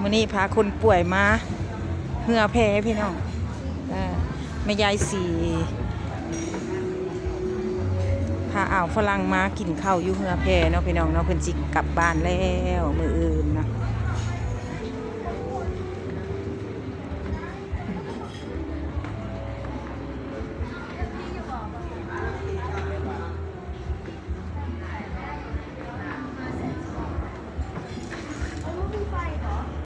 ມື້ນີ້ພາຄົນປ່ວຍມາເຮືອແພພີ່ນ້ອງ. ເອີ ແມ່ຍາຍສີພາອ່າວຝຣັ່ງມາກິນເຂົ້າຢູ່ເຮືອແພເນາະພີ່ນ້ອງເນາະ. ເພິ່ນຊິກັບບ້ານແລ້ວມື້ອື່ນ